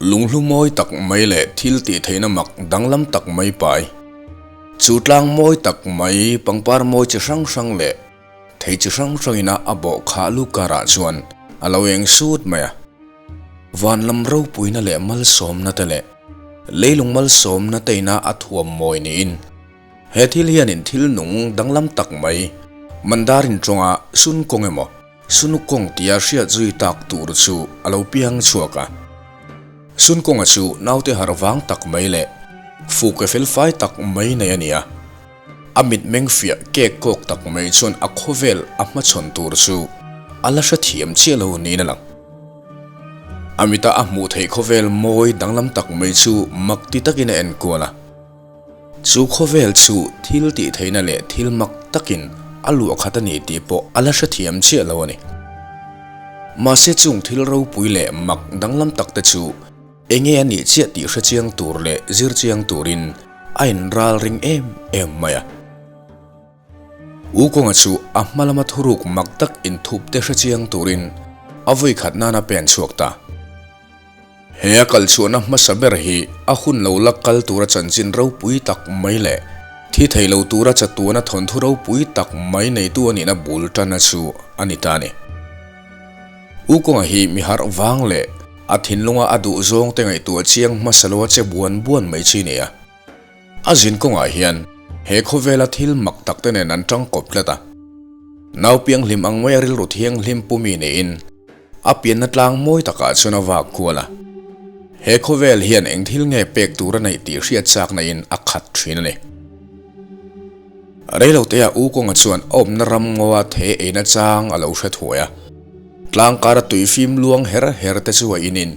Lunghlu mawi tak mai leh thil tih theihna mak danglam tak mai pai. Chu tlang mawi tak mai, pangpar mawi chi hrang hrang leh thei chi hrang hrangina a bawh khah lu karah chuan a lo eng sut mai a. Van lam ropuina leh malsawmna te leh leilung malsawmna te ina a thuam mawi niin he thil hianin thil nung danglam tak mai Mandarin tawnga sun kawng emaw Sunu kawng tia hriat zui tak tur chu a lo piang chhuak a. Sun kawnga chu naute harh vang tak mai leh fuke fel fai tak mai nei a ni a. A mitmeng fiah kek kawk tak mai chuan a khawvel a hmachhawn tur chu a la hrethiam chiah lo niin a lang. A mita a hmuh theih khawvel mawi danglam tak mai chu mak ti takin a enkual a. Chu khawvel chu thil tih theihna leh thil mak takin a luah khat a ni tih pawh a la hrethiam chiah lo a ni. Mahse chung thil ropui leh mak danglam tak te chu enge a nih chiah tih hrechiang tur leh zir chiang turin a inral ring em em mai a. U Kawnga chu a hma lama thuruk mak tak inthup te hrechiang turin a vawi khat nana pen chhuak ta. He a kal chhuahna hmasa ber hi a hun lo la kal tura chanchin ropui tak mai leh thi thei lo tura chatuana thawnthu ropui tak mai neitu a nihna bul tana chu a ni ta a ni. U Kawnga hi mi harh vang leh a thinlunga a duh zawng te ngaihtuah chiang hmasa lo a che buan buan mai chi nia. A zin kawngah hian he khawvela thil mak tak te nen an tang kawp tlat a. Nau pianghlim ang maia rilru thianghlim pumi niin a pianna tlang mawi takah chuan a vak kual a. He khawvel hian eng thil nge pek tur a neih tih hriat chak naiin a khat thin a ni. Reilotea U Kawnga chuan a awmna ram ngawa the eina chang a lo hre thuai a. Tlang kara tui fim luang her her te chu a inin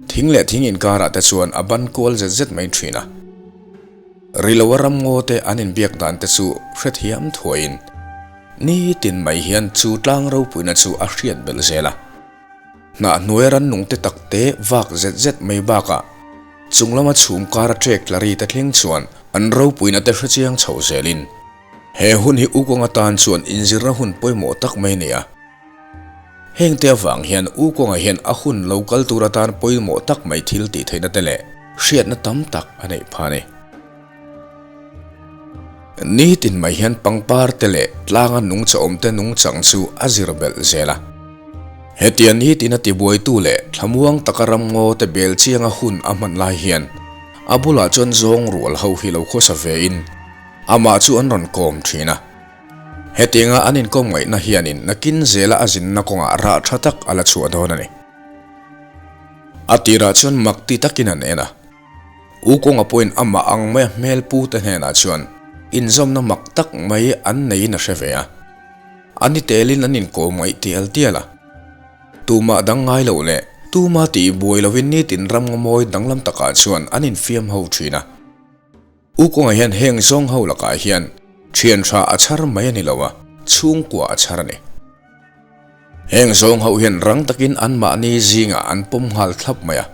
Thing leh thing inkarah te chuan a ban kual zet zet mai thin a. Riloa ramngaw te an inbiak dan te chu hrethiam thuaiin nitin mai hian chu tlang ropuina chu a hriat belh zel a. Hnah hnuaia rannung te tak te vak zet zet mai bakah chung lama chhum kara trek tla ri te thleng chuan an ropuina te hrechiang chho zelin he hun hi Ukawnga tan chuan inzirna hun pawimawh tak mai a ni a. Hengte avang hian U Kawnga hian a hun lo kal tur atan pawimawh tak mai thil tih theihna te leh hriatna tam tak a neih phah a ni. Nitin mai hian pangpar te leh tlanga nungchawm te nungchang chu a zir belh zel a. Hetia nitin a tibuaitu leh thlamuang taka ramngaw te bel chianga hun a hman lai hian a bulah chuan zawng rual ho hi lo khawsa vein amah chu an rawn kawm thin a. Hetianga an inkawm ngaihna hianin nakin zela a zinna kawngah rah tha tak a la chhuah dawn a ni. A tirah chuan mak ti takin an en a. U Kawnga pawhin amah ang maia hmel pu te hnenah chuan inzawmna mak tak mai an neiin a hre ve a. A ni telin an inkawm ngaih tial tial a. Tumah dang ngai loh leh tuma tih buai lovin nitin ram ngamawi danglam takah chuan an infiam ho thin a. U Kawnga hian heng zawng ho lakah hian thian tha a chhar mai a ni lo a, chhungkua a chhar a ni. Heng zawng ho hian rang takin anmahni zingah an pawm nghal thlap mai a.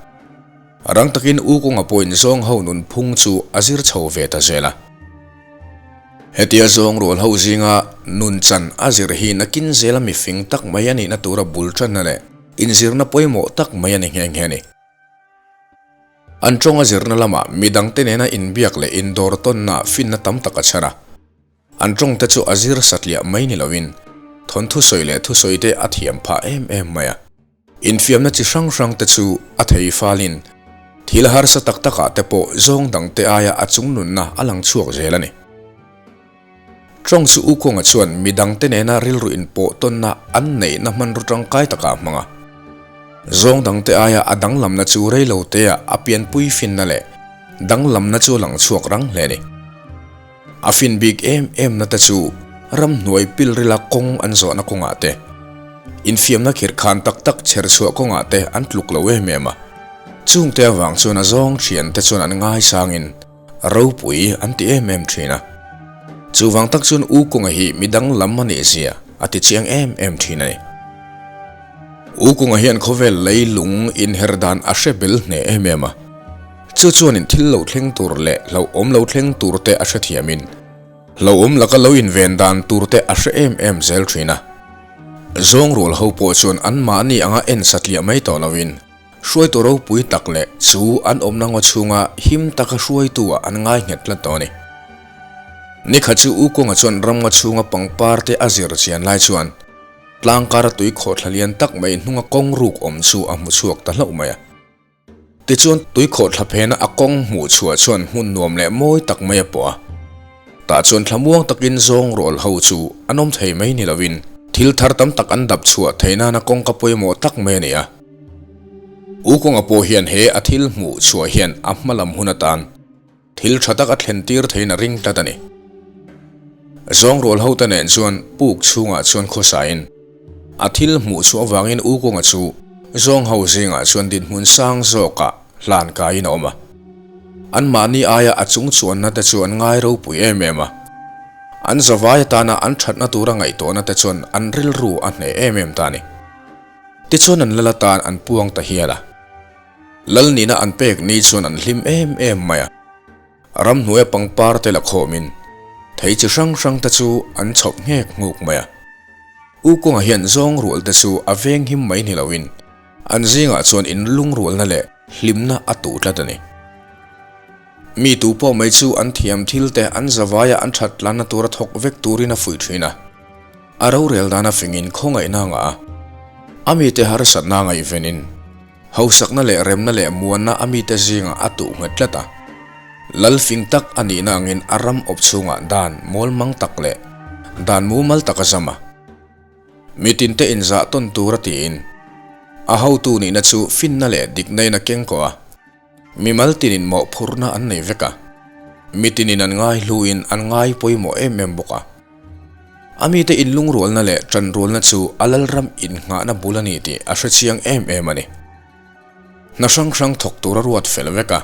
Rang takin U Kawnga pawhin zawng ho nunphung chu a zir chho ve ta zel a. Hetia zawng rual ho zinga nun chan a zir hi nakin zela mifing tak mai a nihna tura bul tanna leh inzirna pawimawh tak mai a ni nghe nghe a ni. An tawnga zirna lamah midangte nena inbiak leh indawr tawnna finna tam tak a chhar a. An tawngte chu a zir satliah mai ni loin thawnthu sawi leh thusawi te a thiam phah em em mai a. Infiamna chi hrang hrang te chu a thei falin thil harsa tak takah te pawh zawng dangte aia a chungnunna a lang chhuak zel a ni. Tawng chu U Kawnga chuan midangte nena rilru inpawh tawnna an neihna hmanraw tangkai takah a hmang a. Zawng dangte aia a danglamna chu reilotea a pianpui finna leh danglamna chu a lang chhuak rang hle a ni. A fin bik em emna te chu ramhnuai pilrila kawng an zawhna kawngah te, infiamna khirhkhan tak tak chher chhuah kawngah te an tluk lo em em a. Chungte avang chuan a zawng thiante chuan an ngaisangin, Ropui an ti em em thin a. Chuvang tak chuan U Kunga hi midang lam a nih zia a ti chiang em em thin a ni. U Kunga hian khawvel lei lung inher dan a hre bel hneh em em a. Chu chuanin thil lo thleng tur leh hlauhawm lo thleng tur te a hrethiamin hlauhawm laka lo inven dan tur te a hre em em zel thin a. Zawngrual ho pawh chuan anmahni anga en satliah mai tawh loin. Hruaitu ropui tak leh chu an awmna ngaw chhunga him taka hruaitu ah an ngai nghet tlat tawh a ni. Nikhat chu U Kawnga chuan ramngaw chhunga pangpar te a zir chian lai chuan tlang kara tui khawhthla lian tak mai hnunga kawng ruk awm chu a hmu chhuak ta hlauh mai a. Tichuan tui khawhthla phena a kawng hmuh chhuah chuan hmun nuam leh mawi tak mai a pawh a. Tah chuan thlamuang takin zawng rual ho chu an awm thei mai ni lovin thil thar tam tak an dap chhuah theih nana kawngka pawimawh tak mai a ni a. U kawnga pawh hian he a thil hmuh chhuah hian a hma lam hun atan thil tha tak a thlen tir theiin a ring tlat a ni. Zawng rual ho te nen chuan puk chhungah chuan khawsain a thil hmuh chhuah avangin U kawnga chu zawng ho zingah chuan dinhmun sang zawkah hlan kaiin a awm a. Anmahni aia a chung chuanna te chu an ngai ropui em em a. An zavai atana an thatna tura ngaihtuahna te chuan an rilru a hneh em em ta a ni. Tichuan an lal atan an puang ta hial a. Lal nihna an pek ni chuan an hlim em em mai a. Ramhnuaia pangpar te la khawmin thei chi hrang hrang te chu an chhawp nghek nghuk mai a. U Kawnga hian zawng rual te chu a veng him mai ni loin an zingah chuan inlungrualna leh hlimna a tuh tlat a ni. Mi tu pawh mai chu an thiam thil te an zavaia an that tlanna tura thawk vek turin a fuih thin a. A rorel dan a fingin khawngaihna ngah a, a mite harsatna ngaihvenin hausakna leh remna leh muanna a mite zingah a tuh nghet tlat a. Lal fing tak a nihna angin a ram awp chhungah dan mawlmang tak leh dan mumal tak a zam a. Mitinte inzah tawn tura tiin a hotu nihna chu finna leh dikna in a keng kawh a. Mimal tinin mawhphurhna an nei vek a, mitinin an ngai hluin an ngai pawimawh em em bawk a. A mite inlungrualna leh tanrualna chu a lalram innghahna bul a ni tih a hrechiang em em a ni. Hna hrang hrang thawk tur a ruat fel vek a,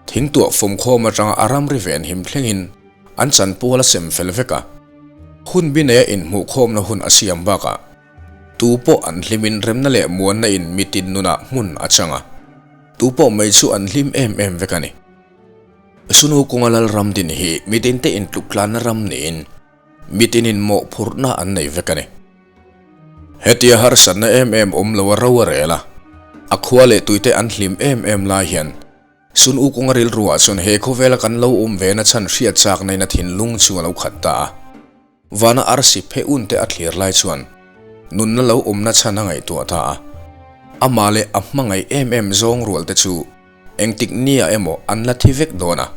thingtuah fawmkhawm atanga a ramri venhim thlengin an chanpual a sem fel vek a, hun bi neia inhmuhkhawmna hun a siam bakah Tu pawh an hlimin remna leh muanna in mitin nunah hmun a chang a, tu pawh mai chu an hlim em em vek a ni. Sunu kawnga Lalram din hi mitinte intluk tlanna ram niin mitinin mawhphurhna an nei vek a ni. Hetia harsatna em em awm lo a ro a rel a, a khua leh tuite an hlim em em lai hian Sunu kawnga rilruah chuan he khawvela kan lo awm ve na chhan hriat chakna in a thinlung chu a lo khat ta a. Vana arsi phe un te a thlir lai chuan nunna lo awmna chhan a ngaihtuah ta a. Amah leh a hmangaih em em zawng rual te chu engtik nia emaw an la thi vek dawn a.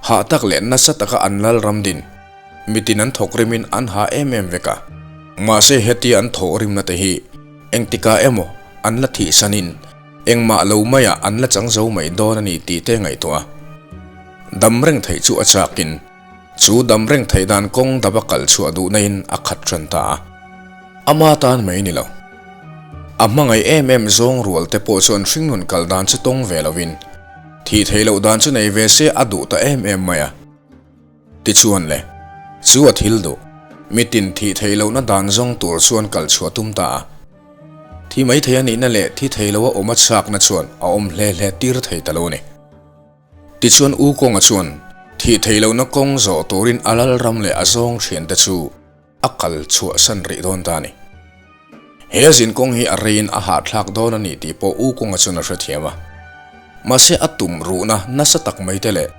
Hah tak leh nasa taka an lal ram din mitin an thawk rimin an ha em em vek a. Mahse hetia an thawh rimna te hi engtikah emaw an la thihsanin engmah lo maiah an la chang zo mai dawn a ni tih te ngaihtuah a. Dam reng theih chu a chakin. Chu dam reng theih dan kawng dap a kal chhuah duhna in a khat ṭan ta a. Ama tan mai ni lo. A hmangaih em em zawng rual te pawh chuan hringnun kal dan chu tawng ve lo in, thih theih loh dan chu nei ve se a duh ta em em mai a. Tichuan le, chu a thil duh, mitin thih theih lohna dan zawng tur chuan kal chhuah tum ta a. Thi mai thei a nihna leh thi thei lo a awm a chakna chuan a awm hle hle tir thei ta lo a ni. Tichuan U Kawnga chuan thih theih lohna kawng zawh turin a lalram leh a zawng thiante chu a kal chhuahsan rih dawn ta a ni. He a zin kawng hi a reiin a hahthlak dawn a ni tih pawh U Kawnga chuan a hrethiam a. Mahse a tum ruhna nasa tak mai te leh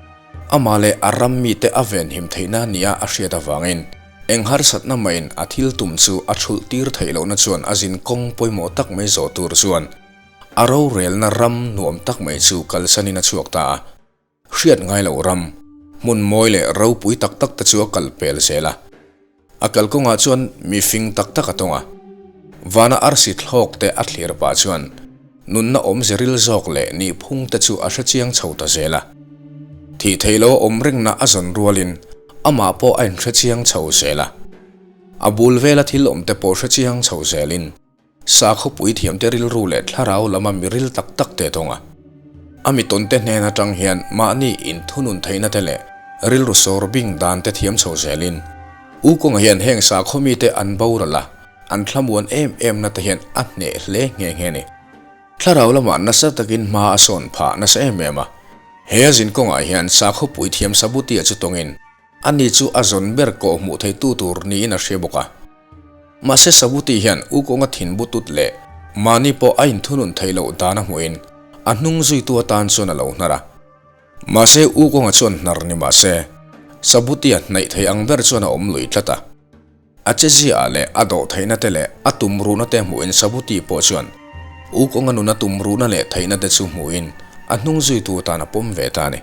amah leh a ram mite a venhim theihna nia a hriat avangin eng harsatna mahin a thil tum chu a thulh tir theih lohna chuan a zin kawng pawimawh tak mai zawh tur chuan A rorelna ram nuam tak mai chu kalsanin a chhuak ta a, hriat ngai loh ram, hmun mawi leh ropui tak tak te chu a kal pel zel a. A kalkawngah chuan mi fing tak tak a tawng a, vana arsi thlawk te a thlir pah chuan nunna awmze ril zawk leh nihphung te chu a hrechiang chho ta zel a. Thih theih loh a awm rengna a zawn rualin amah pawh a inhrechiang chho zel a. A bul vela thil awm te pawh hrechiang chho zelin Sakhawpui thiamte rilru leh thlarau lama mi ril tak tak te tawng a. A mi tawnte hnen atang hian mahni inthunun theihna te leh rilru sawr bing dan te thiam chho zelin U Kawnga hian heng sakhaw mite an boral a, an thlamuan em em na te hian a hneh hle nghe nghe ni. Thlarau lamah nasa takin hma a sawn phah nasa em em a. He a zin kawngah hian sakhawpui thiam Sabutia chu tawngin Ani chu a zawn ber kawh hmuh theitu tur niin a hria bawk a. Mahse Sabuti hian U Kawnga thin butut leh Mahni pawh a inthunun theih loh dan a hmuhin a hnung zuitu atan chuan a lo hnar a. Mahse U Kawnga chuan hnar ni mah se, Sabuti a hnaih thei ang ber chuan a awm lui tlat a. A chezia ah leh a dawh theihna te leh a tumruhna te hmuhin Sabuti pawh chuan U Kawnga nuna tumruhna leh theihna te chu hmuhin a hnung zuitu atan a pawm ve ta a ni.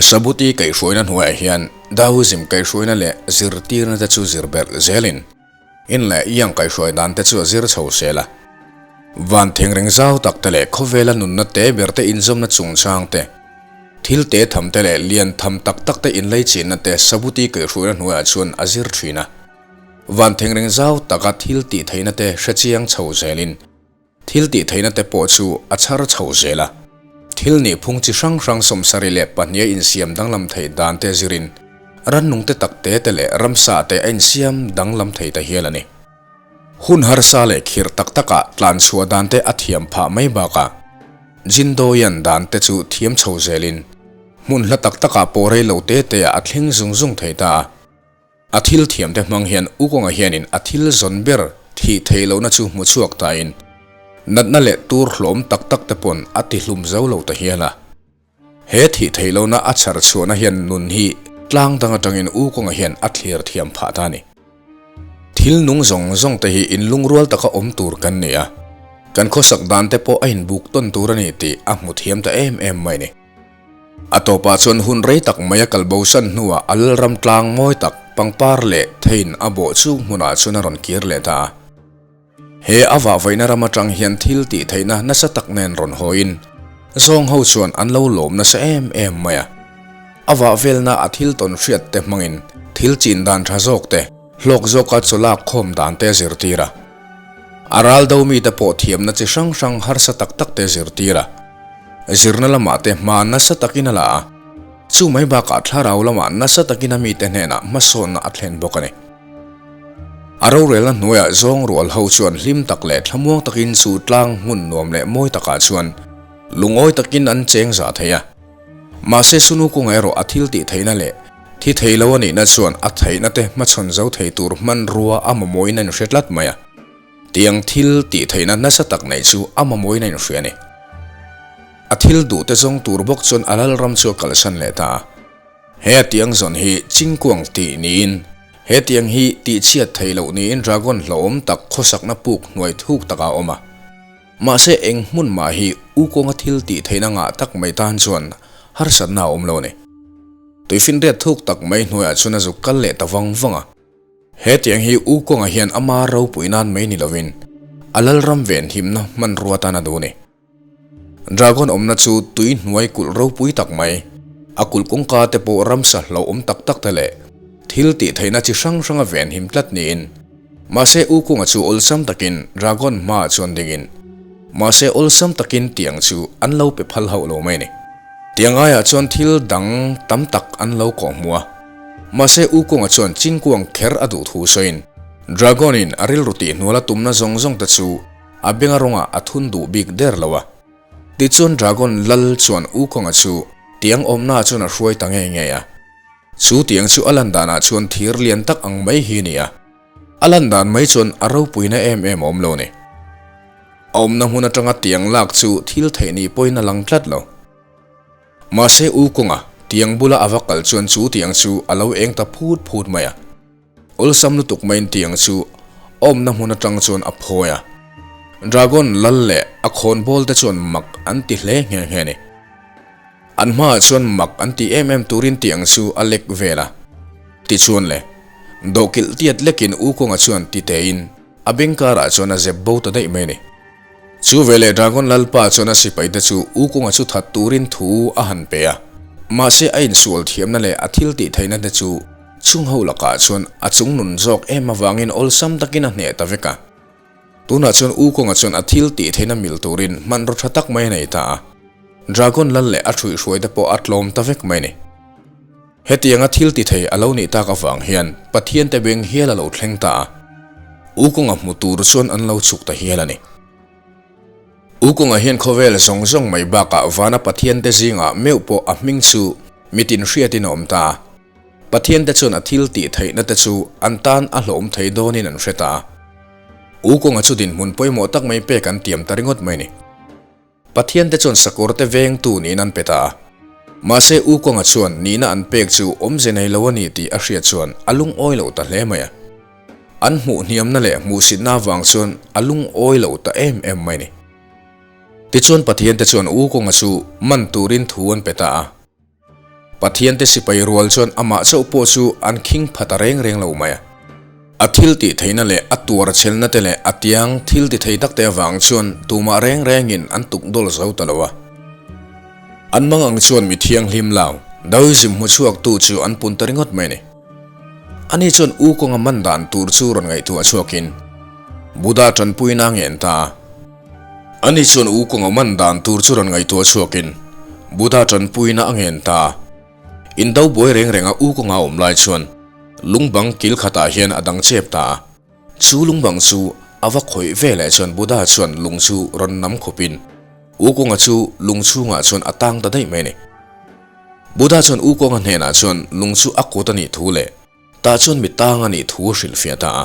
Sabuti kaihhruaina hnuaiah hian Daoism kaihhruaina leh zirtirna te chu zir berh zelin In leh iang kaihhruai dan te chu a zir chho sel a. Van thingreng zau tak te leh khawvela nunna te ber te inzawmna chungchang te, thil te tham te leh lian tham tak tak te inlei chinna te Sabuti kaihhruaina hnuaiah chuan a zir thin a. Van thingreng zau taka thil tih theihna te hrechiang chho zelin Thil tih theihna te pawh chu a chhar chho zel a. Thil nih phung chi hrang hrang 72 a insiam danglam theih dan te zirin rannung te tak te te leh ramsa te a insiam danglam thei ta hial a ni. Hun harsa leh khirh tak takah tlan chhuah dan te a thiam phah mai bakah Jindoyan dan te chu thiam chho zelin hmun hla tak takah pawh rei lo te te ah a thleng zung zung thei ta a. A thil thiamte hmang hian Ukawnga hianin a thil zawn ber thih theih lohna chu hmu chhuak tain natna leh tur hlawm tak tak te pawn a ti hlum zo lo ta hial a. He thih theih lohna a chhar chhuahna hian nun hi tlang dang atangin Ukawnga hian a thlir thiam phah ta a ni. Thil nung zawng zawng te hi inlungrual taka awm tur kan ni a, kan khawsak dan te pawh a inbuk tawn tur a ni tih a hmu thiam ta em em mai a ni. A tawpah chuan hun rei tak mai a kal bosan hnuah a lalram tlang mawi tak pangpar leh theiin a bawh chuk hmunah chuan a rawn kir leh ta a. He a vahvaihna ram atang hian thil tih theihna nasa tak nen rawn hawiin zawng ho chuan an lo lawm nasa em em mai a. A vah velna a thil tawn hriat te hmangin thil chin dan tha zawk te, hlawk zawka chaw lak khawm dan te a zirtir a. A ral do mite pawh thiamna chi hrang hrang harsa tak tak te a zirtir a. Zirna lamah te hma nasa takin a la a, chu mai bakah thlarau lamah nasa takin a mite hnenah hmasawnna a thlen bawk a ni. A rorelna hnuaiah zawng rual ho chuan hlim tak leh thlamuang takin chu tlang hmun nuam leh mawi takah chuan lungawi takin an cheng zah thei a. Mahse Sunu kunga erawh a thil tih theihna leh thi thei lo a nihna chuan a theihna te hmachhawn zo thei tur hmanrua a mamawhin a inhre tlat mai a. Tiang thil tih theihna nasa tak neih chu a mamawhin a inhria a ni. A thil duh te zawng tur bawk chuan a lalram chu a kalsan leh ta a. He a tiang zawn hi Chingkuang tih niin, he tiang hi tihchhiat theih loh niin Dragon hlauhawm tak khawsakna puk hnuai thuk takah a awm a. Mahse eng hmun mah hi U kawnga thil tih theihna ngah tak mai tan chuan harsatna a awm lo a ni. Tuifinriat thuk tak mai hnuaiah chuan a zuk kal leh ta vang vang a. He tiang hi U Kawnga hian ama ropui nan mai ni lovin a lalram venhimna hmanrua tan a duh a ni. Dragon awmna chu tui hnuai kulh ropui tak mai, a kulh kawngka te pawh ramsa hlauhawm tak tak te leh thil tih theihna chi hrang hranga venhim tlat niin mahse U Kawnga chu awlsam takin Dragon hmaah chuan dingin mahse awlsam takin tiang chu an lo pe phal hauh lo mai a ni. Tiang aiah chuan thil dang tam tak an lo kawhhmuh a. Mahse U Kawnga chuan Chingkuang kher a duh thu sawiin Dragon-in a rilru tih hnual a tumna zawng zawng te chu a benga rawngah a thun duh bik der lo a. Tichuan Dragon lal chuan U Kawnga chu tiang awmnaah chuan a hruai ta ngei ngei a. Chu tiang chu a lan danah chuan thir lian tak ang mai hi a ni a. A lan dan mai chuan a ropuina em em a awm lo a ni. A awmna hmun atanga tiang lak chu thil theih ni pawhin a lang tlat lo. Mahse U Kawnga tiang bula a va kal chuan chu tiang chu a lo eng ta phut phut mai a. Awlsam lutuk maiin tiang chu a awmna hmun atang chuan a phawi a. Dragon lal leh a khawnbawl te chuan mak an ti hle nghe nghe a ni. An hmaah chuan mak an ti em em turin tiang chu a lek vel a. Tichuan le, dawhkilh tiat lekin U Kawnga chuan ti tein, A beng karah chuan a zep bo ta daih mai a ni. Chu veleh Dragon Lalpa chuan a sipaite chu U Kunga chu that turin thu a han pe a. Mahse a insual thiamna leh a thil tih theihna te chu chung ho lakah chuan a chung nun zawk em avangin awlsam takin a hneh ta vek a. Tunah chuan U Kunga chuan a thil tih theihna mil turin hmanraw tha tak mai a nei ta a. Dragon Lal leh a hruihhruaite pawh a tlawm ta vek mai a ni. Hetianga thil ti thei a lo nih tak avang hian Pathian te beng hial a lo thleng ta a, U Kawnga hmu tur chuan an lo chhuk ta hial a ni. U Kawnga hian khawvel zawng zawng mai bakah vana Pathian te zingah meuh pawh a hming chu mitin hriatin a awm ta a. Pathian te chuan a thil tih theihna te chu an tan a hlawm thei dawnin an hre ta a. U Kawnga chu dinhmun pawimawh tak mai pek an tiam ta ringawt mai a ni. Pathian te chuan sakawr te vengtu niin an pe ta a. Mahse U Kawnga chuan nihna an pek chu awmze nei lo a ni tih a hriat chuan a lungawi lo ta hle mai a. An hmuh hniamna leh hmuhsitna avang chuan a lungawi lo ta em em mai a ni. Tichuan Pathian te chuan U Kawnga chu man turin thu an pe ta a. Pathiante sipai rual chuan amah chauh pawh chu an khing pha ta reng reng lo mai a. A thil tih theihna leh a tuar chhelna te leh a tiang thil ti thei tak te avang chuan tumah reng rengin an tuk dawl zo ta lo a. An mang ang chuan mi thianghlim lau, Daoism hmu chhuaktu chu an pun ta ringawt mai a ni. Ani chuan U kawnga man dan tur chu rawn ngaihtuah chhuakin Buddha tanpuina a ngen ta a. Ani chuan U kawnga man dan tur chu rawn ngaihtuah chhuakin Buddha tanpuina a ngen ta a. Indo buai reng renga U kawnga a awm lai chuan lungbang kil khatah hian a dang chep ta a. Chu lungbang chu a va khawih ve leh chuan Buddha chuan lung chu rawn nam khawpin U kawnga chu lung chhungah chuan a tang ta daih mai a ni. Buddha chuan U kawnga hnenah chuan lung chu a kut a nih thu leh Tah chuan mi tang a nih thu a hrilhfiah ta a.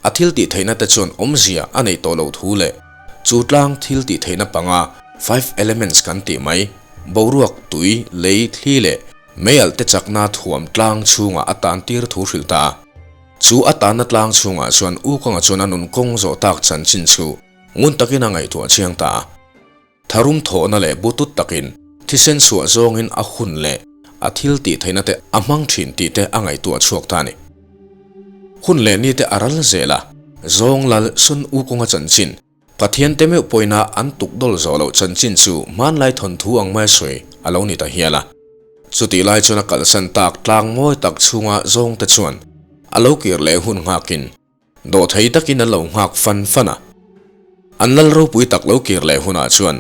A thil tih theihna te chuan awmzia a neih tawh loh thu leh chu tlang thil tih theihna panga five elements kan tih mai, boruak, tui, lei, thli leh meialh te chakna thuam tlang chhungah a tan tir thu hrilh ta a. Chu a tanna tlang chhungah chuan U Kawnga chuan a nun kawng zawh tak chanchin chu ngun takin a ngaihtuah chiang ta a. Tharum thawhna leh butut takin thisen chhuah zawngin a hun leh a thil tih theihna te a hmang thin tih te a ngaihtuah chhuak ta a ni. Hun leh ni te a ral zel a, zawng lal Sun Wukong-a chanchin, Pathian te meuh pawina an tuk dawl zawh loh chanchin chu hmanlai thawnthu ang mai sawi a lo ni ta hial a. Chutih lai chuan a kalsan tak tlang mawi tak chhunga zawng te chuan a lo kir leh hun nghakin Dawhthei takin an lo nghak fan fan a. An lal ropui tak lo kir leh hunah chuan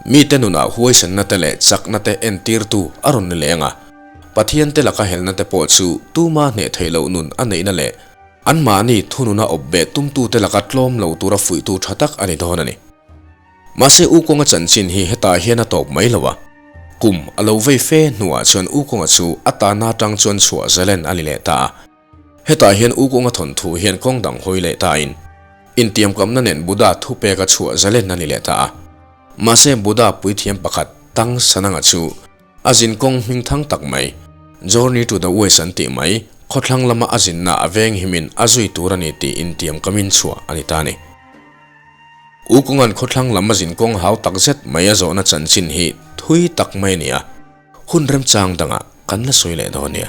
mite nunah huaisenna te leh chakna te entirtu a rawn ni leng a. Pathian te laka helna te pawh chu tuma hneh theih loh nun a neihna leh anmahni thununa awp beh tumtute laka tlawm lo tura fuihtu tha tak a ni dawn a ni. Mahse U Kawnga chanchin hi hetah hian a tawp mai lo a. Kum a lo vei fe hnuah chuan U Kawnga chu a tahna atang chuan chhuah zalen a ni leh ta a. Hetah hian U Kawnga thawnthu hian kawng dang hawi leh tain, intiamkamna nen Buddha thupeka chhuah zalen a ni leh ta a. Mahse Buddha puithiam pakhat Tang Sananga chu a zin kawng hming thang tak mai, Journey to the West an tih mai, khawthlang lama a zinna a veng himin a zui tur a ni tih intiamkamin chhuah a ni ta a ni. U Kawnga'n khawthlang lam a zin kawng hau tak zet mai a zawhna chanchin hi thui tak mai a ni a, hun remchang dangah kan la sawi leh dawn nia.